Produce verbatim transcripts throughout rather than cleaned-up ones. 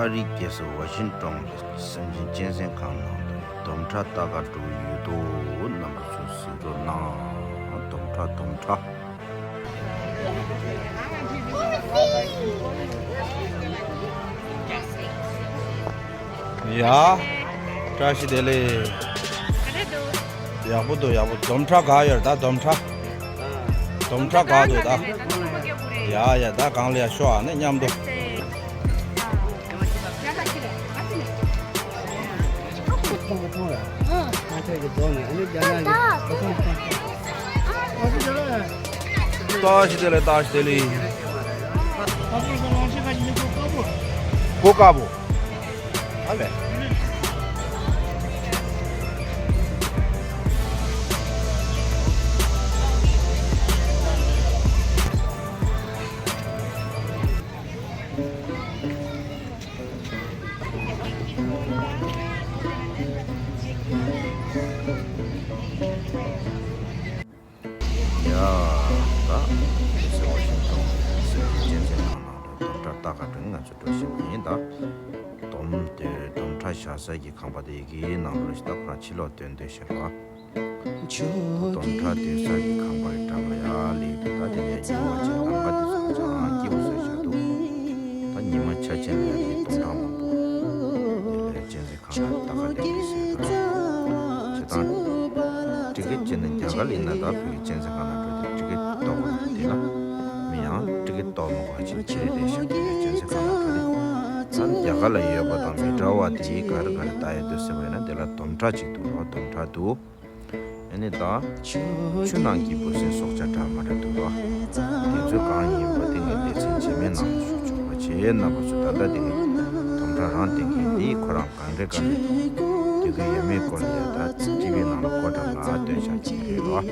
ཨ་རིའི་རྒྱལ་ས་ཝ་ཤིང་ཏོན་གྱི་སེམས་ཅན་གཅན་གཟན་ཁང་ནང་དུ་སྡོམ་ཁྲ་ལྟ་ག་འགྲོ་ཡོད་དོ། རྣམ་པ་ཚོ་གཟིགས་རོགས་གནང་། སྡོམ་ཁྲ་སྡོམ་ཁྲ། ཡ། བཀྲ་ཤིས་བདེ་ལེགས། ཡག་པོ་འདུག་ཡག་པོ། སྡོམ་ཁྲ་ག་ཡོད་ད། སྡོམ་ཁྲ། སྡོམ་ཁྲ་ག་འདུག་ད། ཡ་ཡ། ད་གང་ལ་ཡ་ཤོག་ཨ་ནི་མཉམ་དུ། བཀྲ་ཤིས་བདེ་ལེགས། བཀྲ་ཤིས་བདེ་ལེགས། སྒོ་དཀར་པོ། ཨ་ལས། ཡ། ད་ཟེར་བ་ཞིག་དང་ཟེར་གྱི་གཅན་གཟན་ཁང་ནང་དུ་སྡོམ་ཁྲ་ལྟ་ག་འགྲོ། ང་ཚོ་འགྲོ་བཞིན་ཡིན་ད། སྡོམ་དེ་སྡོམ་ཁྲ་བཞག་ས་ཀྱི་ཁང་པ་དེ་ཡི་གེའི་ནང་ལོགས་ཤིག་ད་ཁོ་རང་ཕྱི་ལོགས་སྟོན་སྡོད་ཤག་ར། སྡོམ་ཁྲ་སྡོད་ས་ཀྱི་ཁང་པ་ཡི་འགྲམ་ལ་ཡ་སླེབས་དུས་ད་དེ་ནས་ཉི་མ་གཅིག་ལམ་ཁ་དེ་ཚོ་ཧ་ཅང་སྐྱིད་པོ་བཟོས་བཞག་འདུག་ད་ཉི་མ་ཆ་ཆེན་ལ་ཡ་དེ་སྡོམ་ཁྲ་མང་པོ་དེ་ལས་གཅན་གཟན་ཁང་ལ་ལྟ་ག་སྡོད་ཀྱི་ཟེར་དུས། བྱེད་སྟངས་ཊི་ཀེ་ཊི་བྱས་ན་རྒྱ་གར་ལ་ཡིན་ན་ད་བོད་ཀྱི་གཅན་གཟན་ཁང་ནང་འགྲོ་དུས་ཊི་ཀེ་ཊི་གཏོང་དགོས་དེ་ལ། མི་ཡང་ཊི་ཀེ་ཊི་གཏོང་མི་དགོས་ཅིག་བྱས་རེད་ཤག་བོད་ཀྱི་གཅན་གཟན་ཁང་ནང་འགྲོ་དུས། ད་རྒྱ་གར་ལ་ཡོད་པ་དང་མི་འདྲ་བ་དེ་ག་རེ་ག་རེ་ལྟ་ཡོད་འདུག་ཟེར་བ་ཡིན་ན། དེ་ལ་སྡོམ་ཁྲ་ཅིག་འདུག་རོགས། སྡོམ་ཁྲ་འདུག་ཨ་ནི་ད་ཆུ་ནང་གི་འབུ་སྲིན་སྲོག་ཆགས་འདྲ་མི་འདྲ་འདུག་རོགས། དེ་ཚོ་གང་ཡིན་པ་དེ་ངས་སླད་ཚན་རྗེས་མའི་ནང་ཞུ་ཆོག་པ་བྱས། རྣམ་པ་ཚོ་ད་ལྟ་དེ་ངས་སྡོམ་ཁྲ་རང་བསྟན་གྱི་འདི་ཁོ་རང་གང་འདྲ་ག་ནས་སྡོད་ཀྱི་ཡོད་མེད་སྐོར་ལ་ཡ་ད་ཊི་ཝི་ནང་ལ་སྒོ་འགྲམ་ལ་སྟོན་བཞག་གི་རེད་རོགས།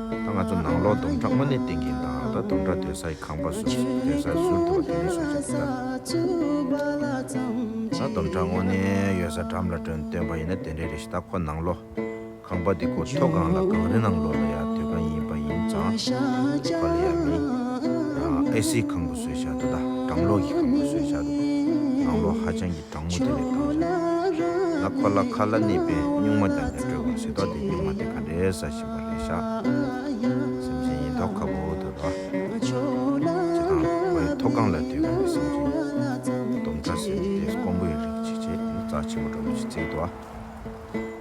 ད་ང་ཚོ་ནང་ལོགས་སྡོམ་ཁྲ་དངོས་གནས་བསྟན་གྱི་ད་ད་སྡོམ་ཁྲ་སྡོད་སའི་ཁང་པ་བཟོ་སྡོད་ས་ཟུར་དུ་བ་དེ་འདྲ་བཟོ་བཞག་གི་ད། ད་སྡོམ་ཁྲ་དངོས་གནས་ཡོད་ས་འགྲམ་ལ་སྒྲོན་སྟོན་པ་ཡིན་ན་དེ་འདྲ་རེད་ཤག་ད་ཁོ་ནང་ལོགས། ཁང་པ་འདི་ཁོ་མཐོ་སྒང་ལ་གངས་རི་ནང་ལོགས་ལ་ཡ་སྡོད་ཁང་ཡིན་པ་ཡིན་ཙང་། ཁོ་ལ་ཡ་མི་ཨེ་སི་ཁང་པ་བཟོས་བཞག་འདུག་ད་གྲང་གློག་གི་ཁང་པ་བཟོས་བཞག་འདུག་ནང་ལོགས་ཧ་ཅང་གི་གྲང་མོ་དེ་ལས་བཏང་བཞག་ད་ཁོ་ལ་ཁ་ལག་གནས་པའི་སྨྱུག་མ་རྐྱང་རྐྱང་སྤྲོད་དགོས་ཟེར་དོ། དེ་སྨྱུག་མ་དེ་ག་འདྲའི་ཟ་བཞིན་པ་རེད་ཤག་སེམས་ཅན་ཡིན་མདོག་ཁ་པོ་འདུག་ར། ཅི་དང་ཁོའི་མཐོ་སྒང་ལ་སྡོད་པའི་སེམས་ཅན། སྡོམ་ཁྲ་ཟེར་ཏེ་དཀོན་པོའི་རིགས་ཅིག་བྱས་ནས་རྩ་ཆེན་པོ་འདྲ་པོ་ཞིག་བརྩིགས་འདུག་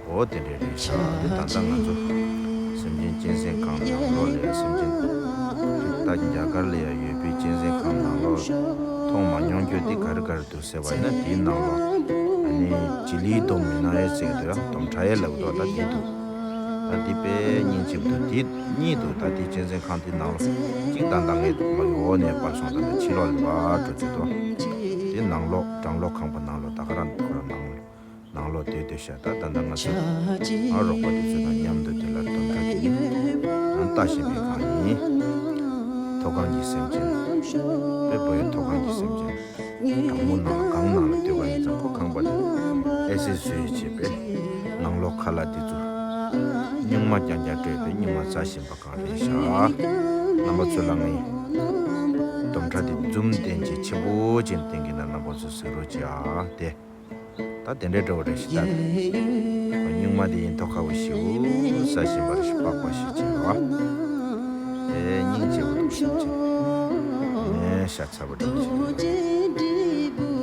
ཨོ་དེ་འདྲ་རེད་ཤག་འདི་ད་ལྟ་ང་ཚོ་སེམས་ཅན་གཅན་གཟན་ཁང་ནང་ལོགས་ལ་ཡ་སེམས་ཅན་རིགས་ད་རྒྱ་གར་ལ་ཡ་ཡོད་པའི་གཅན་གཟན་ཁང་ནང་ལོགས་མཐོང་མ་མྱོང་རྒྱུ་འདི་ག་རེ་ག་རེ་འདུག་ཟེར་བ་ཡིན་ན། དེའི་ནང་ལོགས་ཨ་ནི་ཇི་ལིའི་སྡོམ་མི་ན་ཡ་ཟེར་གྱི་འདུག་ཡ། སྡོམ་ཁྲ་ཡ་ལབ་འདུག་ད་འདི་འདུག་ད་འདི་དཔེ་སྙིང་རྗེ་པོ་འདུག་འདི་གཉིས་འདུག་ད་འདི་གཅན་གཟན་ཁང་འདི་ནང་ལོགས་གཅིག་ད་ལྟ་ངས་མ་གི་འོག་ནས་སྤར་སོང་། ད་ལྟ་ཕྱི་ལོགས་ལ་འབར་འགྲོ་གི་འདུག་འདི་ནང་ལོགས་གྲང་གློག་ཁང་པ་ནང་ལོགས་ད་ག་རང་ཁོ་རང་ནང་ལོགས། ནང་ལོགས་སྡོད་སྡོད་ཤག་ད་ད་ལྟ་ང་ཚོ་ང་རོགས་པ་དེ་ཚོ་དང་མཉམ་དུ་དེ་ལ་སྡོམ་ཁྲ་དེ་ཡིན་ང་ལྟ་བཞིན་པའི་སྒང་ཡིན། མཐོ་སྒང་གི་སེམས་ཅན། དཔེ་བོད་ཡུལ་མཐོ་སྒང་གི་སེམས་ཅན། གྲང་མོ་ནང་གངས་ནང་ལ་སྡོད་པ་ཡིན་ཙང་ཁོ་ཁང་པ་དེ་ཨེ་སི་བཟོས་བྱས་པས་ནང་ལོགས་ཁ་ལག་དེ་ཚོ་སྨྱུག་མ་རྐྱང་རྐྱང་སྤྲོད་པའི་སྨྱུག་མ་ཟ་བཞིན་པ་སྒང་རེད་ཤག་རྣམ་པ་ཚོ་ལ་ངས་སྡོམ་ཁྲ་དེ་ཛུམ་བསྟན་བྱས་ཆེན་པོ་ཅན་བསྟན་གྱི་ན། རྣམ་པ་ཚོ་གཟིགས་རོགས་གྱིས་ཨ། དེ། ད་དེ་འདྲའི་འདྲ་བོ་རེད་ཤག་ད་སྨྱུག་མ་དེ་ཡིན་མདོག་ཁ་པོ་ཞེ་པོ་ཟ་བཞིན་པ་རེད་ཤག་པགས་པ་ཞིག་བྱས་པ། དེ་སྙིང་རྗེ་པོ་འདུག་སེམས་ཅན། ངས་ཤ་ཚ་པོ་འདྲ་བོ་ཞིག་འདུག་དེ་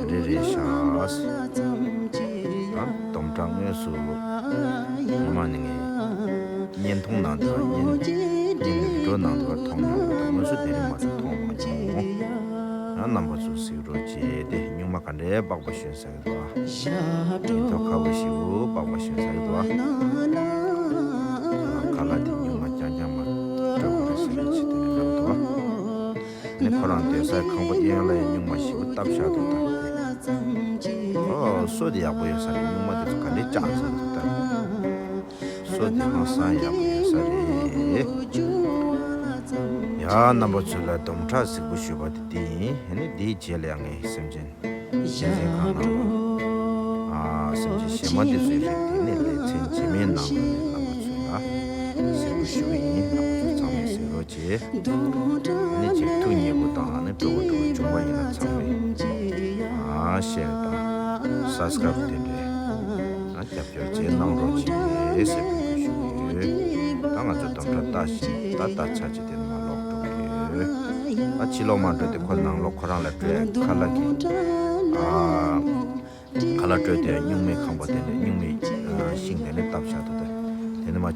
འདྲ་རེད་ཤག་ད་སྡོམ་ཁྲ་དངོས་སུ་ངོ་མ་ནི་ངས་བརྙན་ཐུང་ནང་དུ་བརྙན་བརྙན་བི་ཌི་ཡོ་ནང་དུ་མཐོང་མྱོང་ཡོད། ད་དངོས་སུ་དེ་རིང་མ་གཏོགས་མཐོང་མ་མྱོང་། ཡང་རྣམ་པ་ཚོ་གཟིགས་རོགས་བྱས། དེ་སྨྱུག་མ་ག་འདྲའི་པགས་པ་ཞོན་ས་གི་འདུག་ཨ། ཡིན་མདོག་ཁ་པོ་ཞེ་པོ་པགས་པ་ཞོན་ས་གི་འདུག་ཨ། ཁ་ལག་དེ་སྨྱུག་མ་རྐྱང་རྐྱང་མ་སྤྲོད་དགོས་རེད་ཟེར་ནས་ཅི་དེ་འདྲ་འདུག་ཨ། ནི་ཁོ་རང་སྡོད་སའི་ཁང་པ་གཡས་གཡོན་ལ་ཡང་སྨྱུག་མ་ཞེ་པོ་བཏབ་བཞག་འདུག་ད། ཨོ་སོ་དེ་ཡག་པོ་ཡོད་ས་རེད། སྨྱུག་མ་དེ་ཚོ་ག་འདྲའི་བཅག་ཟེར་འདུག་ད། སོ་དེ་ཧང་སང་ཡག་པོ་ཡོད་ས་རེད། ཡ་རྣམ་པ་ཚོ་ལ་སྡོམ་ཁྲ་གཟིགས་པོ་ཞུས་པ་དེ་འདི་ཡིན། ཨ་ནི་འདིའི་རྗེས་ལ་ཡང་ངས་སེམས་ཅན་གཅན་གཟན་ཁང་ནང་ལ་ཨ་སེམས་ཅན་གཞན་མ་དེ་ཚོའི་རིགས་དེ་ནས་ལེ་ཚན་རྗེས་མའི་ནང་ལ་རྣམ་པ་ཚོ་ལ་གཟིགས་པོ་ཞུ་གི་ཡིན། རྣམ་པ་ཚོ་ཚང་མས་གཟིགས་རོགས་བྱེད། ཨ་ནི་ཅིག་ཐུགས་མཉེས་པོ་དང་ཨ་ནི་སྤྲོ་པོ་སྤྲོ་པོ་བྱུང་བ་ཡིན་ན་ཚང་མས་ཨ། ཤེར་དང་སབ་སི་ཀ་རེབ་དེ་འདྲའི་རྒྱབ་སྐྱོར་བཅས་གནང་རོགས་གྱིས་ཟེར་འབོད་སྐུལ་ཞུ་གི་ཡོད། ད་ང་ཚོ་དམ་དྲག་ལྟ་བཞིན་ད་ལྟ་ཆ་ཅིག་དེ་ནས་མར་ལོག་འགྲོ་གི་ཡོད། ད་ཕྱི་ལོགས་མར་འགྲོ་དེ་ཁོ་ནང་ལོགས་ཁོ་རང་ལ་སྤྲོད་ཁ་ལག་གི་ཨ། ཁ་ལག་སྤྲོད་དེ་སྨྱུག་མའི་ཁང་པ་དེ་ནས་སྨྱུག་མའི་ཤིང་དེ་ནས་བཏབ་བཞག་འདུག་སྟེ། དེ་ནས་མར་